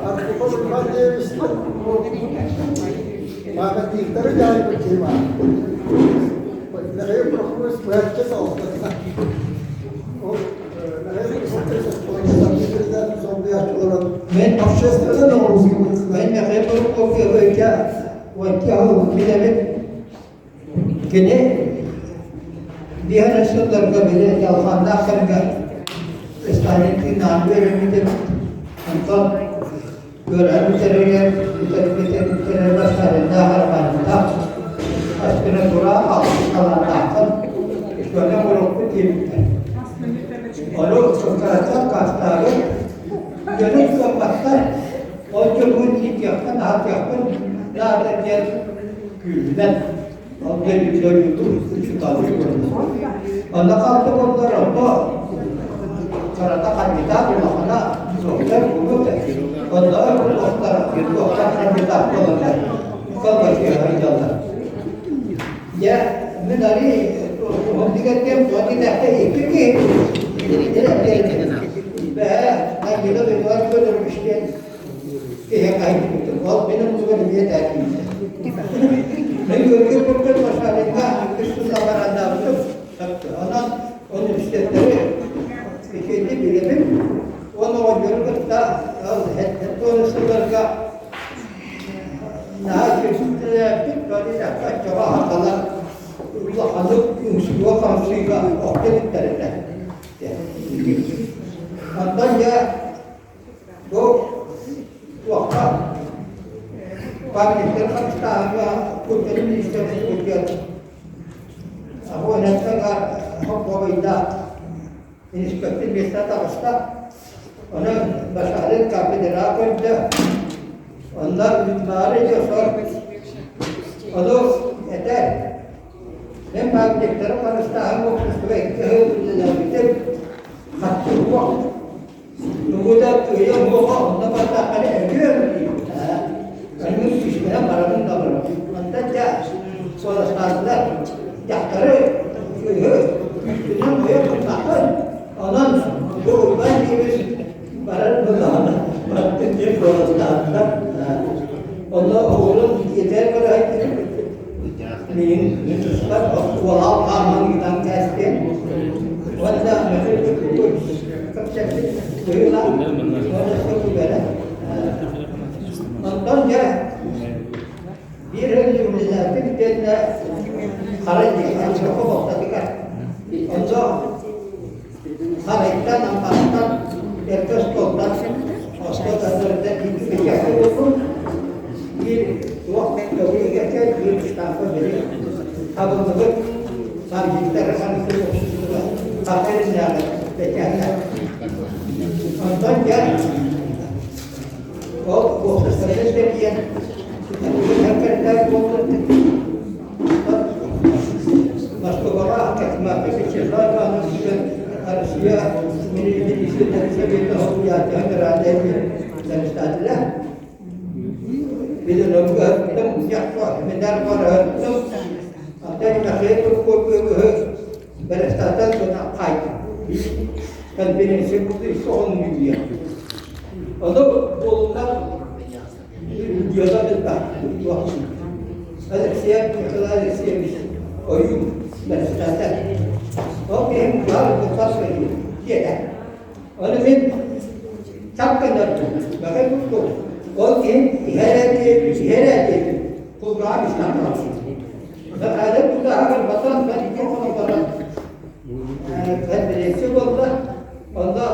Архипов Иван Ильич памятниктары дьаһайбыт киһи баар. Михаил Прокопьевич быһаччы салалтатынан. Ол Михаил Прокопьевич оскуоланы солбуйааччыларын общественнай оҥоруутун Мен Михаил Прокопьевича уонча сыл билэбин. Кини биһэн сылларга били дьалхааннаах кэмҥэ Сталин тыыннаан үөрэммитим. Онтон үөрэҕин бүтэрэригэр бүтэрбитин бүтэрэрбэр Сталиннаах Романовнаах аспирантура алтыс талааннааххын дьоно оҥоруохпут диэбиттэр. Ону кыратык хастаабыт дьонум кыамматтар, ол дьоммун иитиэхпин, аһатыахпын наада диэн күүһүнэн ол дойдутун учууталлыы көрдө. Онно халты буоллар онно кырата хандьытаат улахана суохтар буолуо этэ. Онно туохтар туохтар хандьытаат буоланнар колбасыга сылдьаллар. Дьэ, мин ары уһун дигэргем туох дитэххэ икки киһи бэһэ Ангела Эдуард Федорович диэн киһи хайдыбытым. Ол мин оннугар эмиэ тээкиитэ. Мен Георгий Куркин Машалинга үс сылла бараннаабытым. Онон университеттэри үчүгэйдик билэбин. Уонна оҕонньору кытта ол 70 сылларга наһаа үчүгэйдик үлэлээбитим. Оччоҕо сахалар улаханнык үҥсүүгэ-хамсыыга охто иликтэр этэ. Онтон дьэ бу туохха памятниктары харыстааһыҥҥа культура министерствотыгар Абоненттарга хоппуобайдаах инспектор миэстэ таҕыста. Онон Башарин кафедра көрдө. Онно Людмила Дьосор ону этэр. Мен памятниктары харыстааһын уопсастыба икки сыл үлэлээбитим. Хаччы суох. Тугу да кыайа суоҕа, онно бардаххына өлүөм диир. Көнүл күүстэрэ барарын да барар. Онтон дьэ суоластаатылар. Дьахтары кыыһы күүстүнэн ойо туппаккын. Онон бу Уйбаан диэбит барар буоллаҕына бардын диэн суоластаатылар. Онно оҕолорун ийэтигэр көрөһөйдүм. Миин туспар уолаал хааман ыытан кээстиэн. Уонна кэпсэппит быһыылаах уонна сөбүлэрэ. Онтон дьэ биир үлэлээбитим кэннэ хара дьиэ болтатыгар. Онно харайтан, ампаартан, эргэ остуолтан, остуол тардарыттан икки бэчээккэ буолбут. Биир туох көбүлүгэргэ биир штампа били табыллыбыт памятниктары харыстыыр общество хата иннээҕи бэчээттэр. Онтон дьэ ол уопсастыбаны тэрийэн буолбут Москваҕа Космака Вячеслав Ивановичка Россия Министрлэр Совета Суйаатыһа Радио председателя Билинөмгөһөттөм яхха барыһыттым Антон Михаил Прокопьевиһы председатель гына хайдым. Конференция буду соҕун мүлүйэ. Ону буолуннар Дьыала элбэх. Алексеев Николай Алексеевич ойуун председатель. Ол киһим баар тутар диэтэ. Ону мин чап гыннардым. Бэҕэ курдук. Ол киһим иһэрэ диэбит, иһэрэ диэбит. Кулгааҕым истэн хаалбыт. Мэхээлэ тутааһыгар батан бэл икки хонон баран конференция буолла. Онно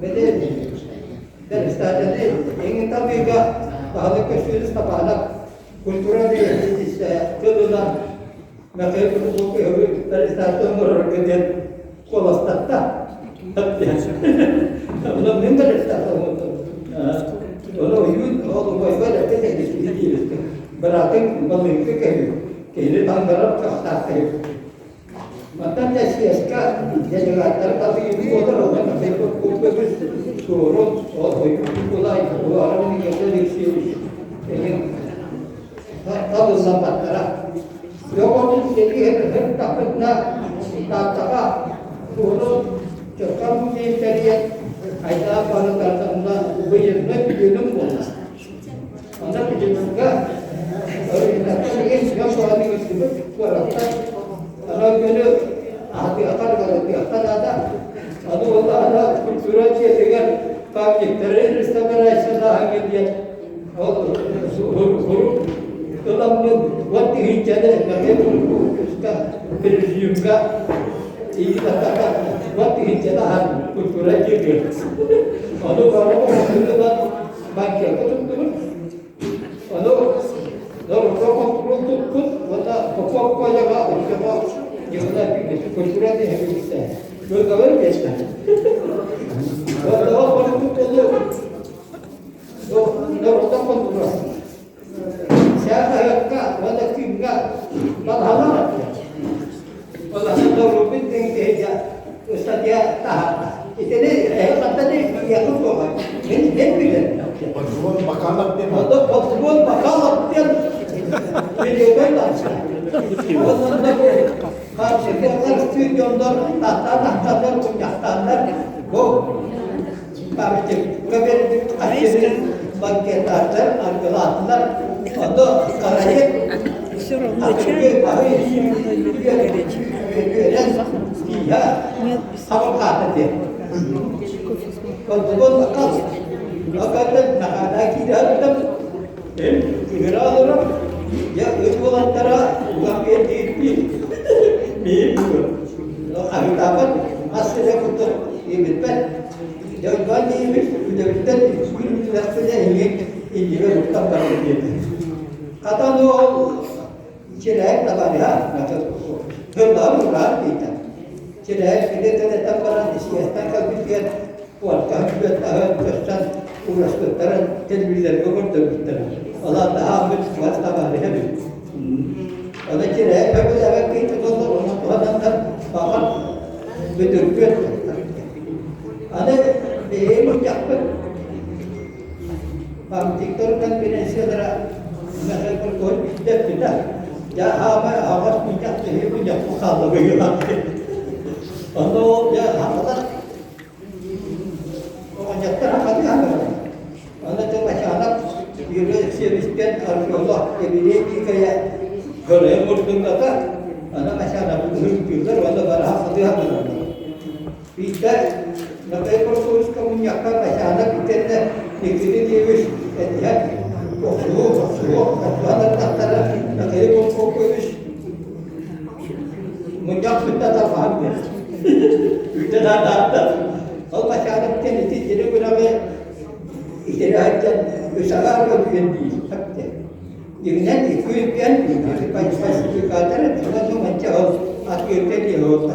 били Председатели эҥин табыыга баһылык Көстүүнүс Степанов культура тылынан Михаил Прокопьевы председатель оҥорорго диэн куоластатта. Онон мин председатель оҥордум. Ону ойуун ол убайбар эппит эбит диэбиттим. Быраатыҥ балыыҥка кэһүү, киһини таҥнарар кыахтаах киһи. Мантан ССК делегаттары талыы буолар, онон Михаил Суорун, ол Николай Уаров Никита Алексеевич эҥин талыллан Йоҕотун сэрии һыртахпытына Тааттаҕа Суорун Чөркөөн музейын тэрийэн айдаан бары тардан. Выездной пленум буолла. Онно пленумга оригинаттан дьон туһаны ыытыбыт куораттан анал күнү аһатыахха ыгалатыахха наада. Аны уоллаҕына культура дьиэтигэр памятниктары реставрациялааһыҥҥа диэн ол сурук ыламмын уон тыһыынчаны Мэхэ Куркуска президиумҥа иитатака уон тыһыынчаны аһан культура дьиэтигэр. Ону бары ылан банкетка туттубут. Ону норуокка хонтуруол туппут уонна Попов Коляҕа оччоҕо Николай культура диэһэбилиттэ. Быргабар биэстэ. Уонна ол барытын норуоттан хонтуруол. Сээхэһэккэ уонна күҥҥэ балаһалар Балаһа норуоппут киһи ыстатыйа таһаарда. Итини эһи хантан иэхэ суоҕа. Мин мен билэр. Подвон Бакалов диэн. Подвон Бакалов диэн билиэбэй тахса. Онно бу харчытыалар студионнар тахтаан тахтаннар мунньахтааннар бу банкетааччылар аргылаатылар. Онно Караев Все равно чай, все равно горячий. Нет, без хабырҕаата диэн. Кофе с молоком. Подвон Бакалов. Акатын нахана киирэ Кыһыра олорор, дьэ ыт уолаттара улах биэрдиирбит. Миин хаһыытаабат, ас сирэ курдук иэбиппэт. Дьэ уйбаан диэбит, үлэбиттэн күн үлэхпинэ эһиги иннибэр уктан барар диэтэ. Хатан ол Чирээк табаарыһа тыллаһан ураан диэтэ. Чирээк кини-тэнэтэн баран сиэстэн кэлбитигэр куорка күөттэһэн көстөн уураспыттарын телевизорга көрдөрбүттэрэ. Ол аата ааммыт чугас табаарыһа эбит. Ону Чирээк көбүлээбэт киһи буоллар, ону туһананнар баҕар бүдүргүөн Аны биһиги мунньахпыт Памятниктар конференциялара билбэппитэ. Дьэ аамай аҕас мунньах киһи мунньахпыт хаалла быһыылаах. Онно ол дьэ хахалар оҕонньоттор хахалыы хахалар. Онно дьэ Мачаанап Юрий Алексеевичтэн археолог Евгений Дикая көрөйөн мурдуҥната аны Мачаанапы ыһыктыыллар уонна бары хахалыы хахалаллар. Биирдэ Наталья Прокопьевичка мунньахха Татьяна итиэннэ Никита Ильич этиһэн охсуһуу, охсуһуу, охсуһан аттахтара Наталья Прокопьевич мунньах кытта тарҕаһан биэрэр. Үтэн аатаатта. Ол Татьяна диэн ити итини күрэҕи итини сылдьан үс аҕаарга бүтэн диир. Дьиҥинэн икки үппүөн фальсификатор уонна манча ол атыырга диэри ол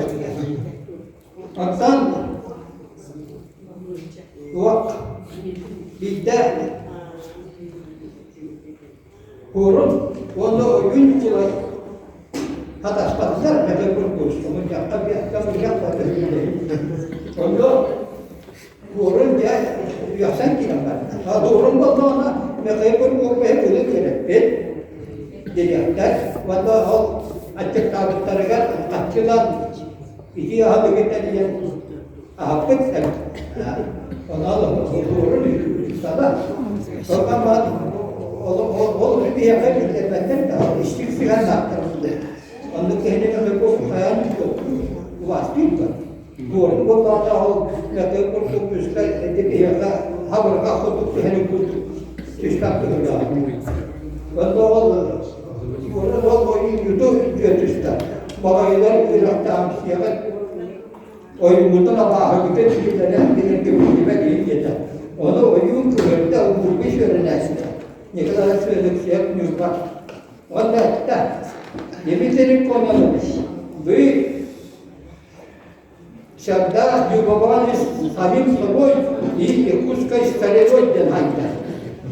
Онтон туох биирдэ куорун уонна ойуун дьылай хатаспатылар мэтэ курдук мунньахха биэххэ мунньах Онно куорун дьэ үөхсэн киирэн барда. Дуорун боллоҕуна Михаил Прокопьевич ылы кэлэппит дириэктэр уонна ол аччыктаабыттарыгар хаччылан Ити аһылыгы тэрийэн аһаппыт эбит. Онон олуурун саба. Ол ол биһиэхэ биллэрбэттэр да истиҥ сыһыаннаахтар. Оннук киһини көмөкө хайаан убаастыыр да. Буорун буоллаҕына ол мөкө курдук үскэ ити биһиэхэ хабырҕа курдук түһэрин курдук түспэт быһыылаах. Онно ол буорун ол ойуун юту түстэ. Баҕайылар үөрэхтээхсийэҕит ойууҥҥутун абааһыгытын киллэрэн билэргэ биллибэт иһин диэтэ. Ону ойуун кыһырда уурбу үөрэнээччитэ Николай Алексеев Ньурба. Уонна эттэ, Дмитрий Кононович, вы всегда любовались самим собой и якутской стариной диэн айда.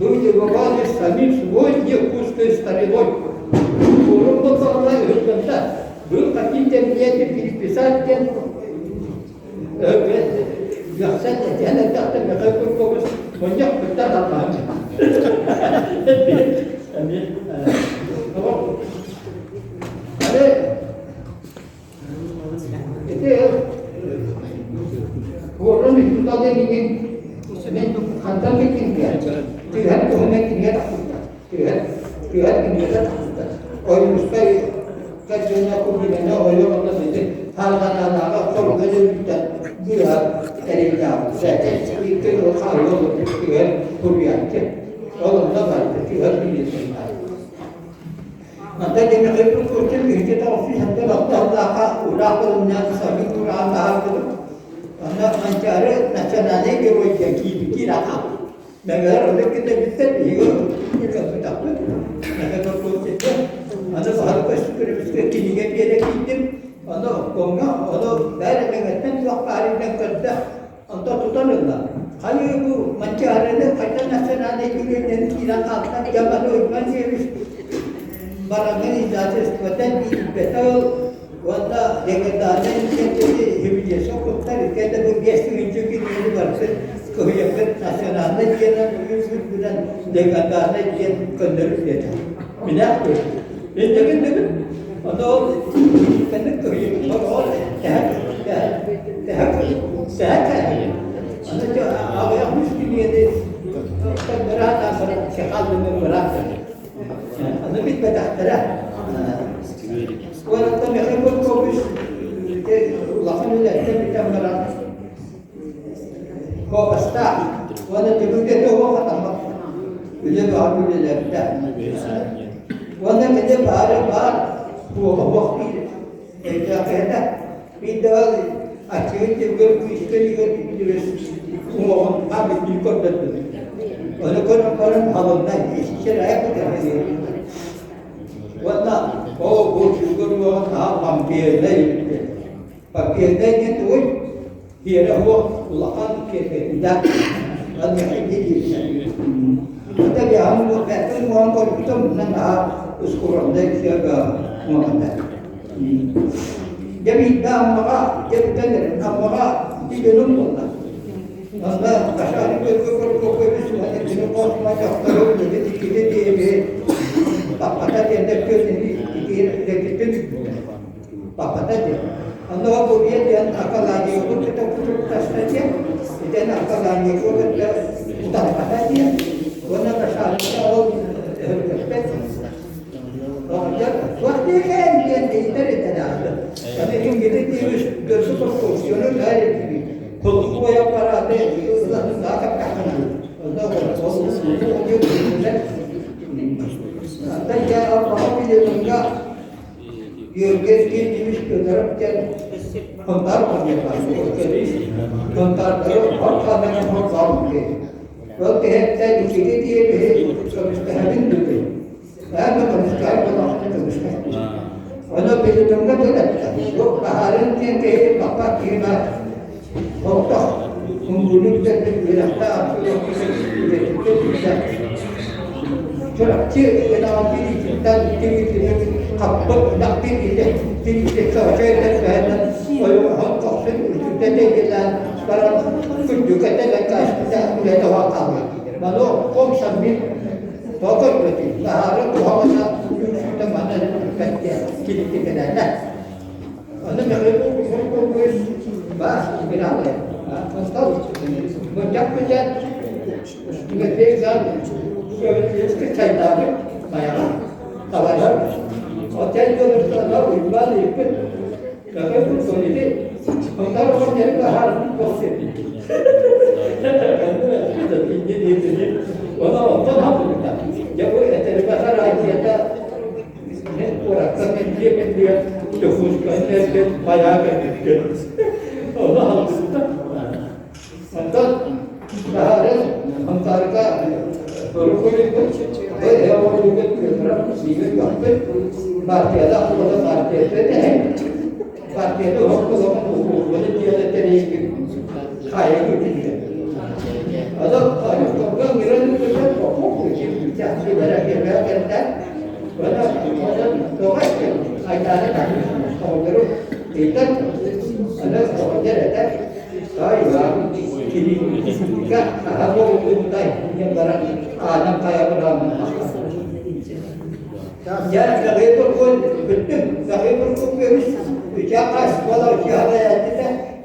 Вы любовались самим собой якутской стариной. Урут боллоҕуна үһүллэннэ. Вы хотите мне переписать диэн үөхсэн этиһэн эрдэхтэн Михаил Куркович мунньах кытта тарҕаан Ити Уоррун учуутал диэн мин хантан кэлбитин Түһэн туһунан кинигэ тахсыбыта. Түһэн, түһэн кинигэ тахсыбыта. Ойуунускай кэргэнэ Кубинаны ойор онно сити Харҕанаанааҕы хоруга дьөлүттэн быыһа эрэйдээҕэ. Икки сыл хаалла олорбут түһэн суруйааччы. Ол онно барбыт түһэн билиэтин баар. Мантан Дмитрий Курчин 1996 сыллаахха ураах көрүҥнээх саҥа ураан таһаарбытым. Онно Манчаары национальнай герой диэн киирбит аха. Мэҥэлэр онно кытта биһиги көрбүтэхпит. Мэҥэ Курчиттэн аны баһылык Өстүкүрүбүскэ кинигэ биэрэ киирдим. Ону обкомҥа, ону бары Мэҥэттэн туох баарынан көрдө. Онтон тутан ылла. Хайыы бу Манчаарыны хайдах национальнай геройдарын киирэн хаалта дьаманы Уйбаан Сиэбис бараҥҥа издательствоттан ииппэтэ ол уонна легендарнай диэн хибилиэсэ куттар иккиэн бу 5000 кинигэни барытын кыһыйаппыт национальнай диэнэн үрдүнэн легендарнай диэн көннөрү диэтэ. Минээх кыһый. Иннигин дэгин ону ол кэнник кыһыйын ол тэһэ тэһэ тэһэ кэһэйин. Аны аҕыйах үс кинигэни быраат хааллымын быраат Аны билбэтэхтэрэ. Уонна Михаил Прокопьевич улахан үлэттэн бүтэн баран Куобастаах уонна түмүккэ туох хатаммат үлэ бөҕө үлэлээбитэ. Уонна кини баары баар туоҕа суох биир өйдөөх Биирдэ ол аччыгый тилгэр күүскэ илигэр уҥуоҕун хаамыттыы көрдөрдүм. Ону көрөн баран халынна исчэр айах Уонна ол бу тилгэр уҥуоҕун наһаа вампирнай эбит. Папирнай диэн тугуй? Тиэрэ суох улахан киэргэтиилээх. Маныаха инньэ диэбитэ. Хата биһиги уҥуох уҥуоҕун көрбүтүм, онно наһаа ускуроннай сыаба уҥуоҕа. Дьэ биирдэ Аммаҕа, дьэ бүтэн эрэр, Аммаҕа ити дьонум буолла. Онно Кашари көргө Прокопьевич уонна кини хос дьахтары үлэбит иккитэ диэби паппата диэннэр күөнүнү итиир үлэтиттэн Папата диэн. Онно Бурья диэн Акаланиягу кытта кутуруктаста диэн, итэн Акаланиягу кытта утарбата диэн, уонна Кашарика ол өһүргэппэт. Оҕонньор туох диэкээн диэн ыйытар этэн аата. Аны кингити диэбис көрсө пропорционы баар этиби. Холкуой аппараты ылатыннаах эппэххин. Онно ол оҕонньор Антон дьэ албаха билетунга Үөргэр киирдибит Федоров диэн Хонтаар Хонтаардары хор хаанынан хорҕообут киһи. Ол киһиттэн иккити диэбиһи көмүскэһэбин бүгүн. Баан көмүскэһэр буоллахпына көмүскэһэбин. Ону билитимҥэ тыл эттэ. Бу баһаарын диэн киһи баппат киһи баар. Соҕотох Муҥгуну бүтэрбит үөрэхтээх үлэтиттэн бүтэ. Чурапчы ынаҕын тириититтэн тириитинэн хаппыт ынах тириитэ тириитэ чоочой бэһинэн ойоҕоһун көхсүн үтүктэ тэйгэлээн баран күндүкэ тэлэккээспитэ үлэтэ уһаан хаалла. Маны ком саммит тоҕо көрбөтүй? Наһаары куһаҕана үксүтэ манна бүппэт диэн киритикэлээтэ. Аны Михаил Прокопьевич баар финалы. Онтон мунньах бүтэн Дмитрий Иванович чайдаабыт Майаҕа табарар. Отчай дьонуттан Уйбаан ыйыппыт. Михаил Прокопьевич онтон оҕо дьарык аһаарбыт туох Оны онтон хаппыта. Дьэ бу этэрбэс араадьыйата Мин куоракка кэлбиэ кэлбиэ Дьокуускайын эргин байаа кэлбиккин. Ону алгыста. Онтон таһааран Хантаарга Рукуликпыт, Эһэ Петров сиигин көхпүт, партияда ахтыбата партията тэһэн, партияда уһуккулаҕын уһуурбаны диэни тэрийбит хайа күтүллэ. Аны Хойуккарга ыҥыран ыытыллар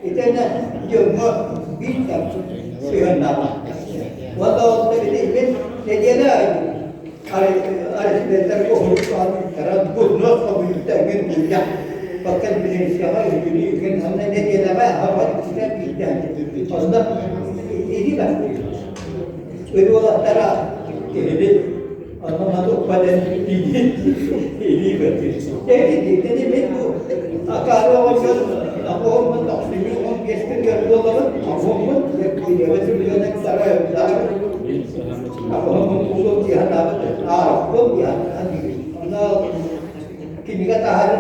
Итэнэ дьоҥҥо биир сыһыаннааҕа. Уонна ол Нэдиэлэ арестантар уһулуктара гуднос хомуйбута үгүн мунньах бакка милицияҕа үгүнү үгүн онно нэдиэлэҕэ аҕа үксүнэн биирдэ онно илии баттыыр уолаттара киһини онно маны укпадан илии баттыыр ити мин бу акаары оҕонньор оҕоммун тохсунньу 15 күн буолабын оҕоммун Кинигэ таһаарар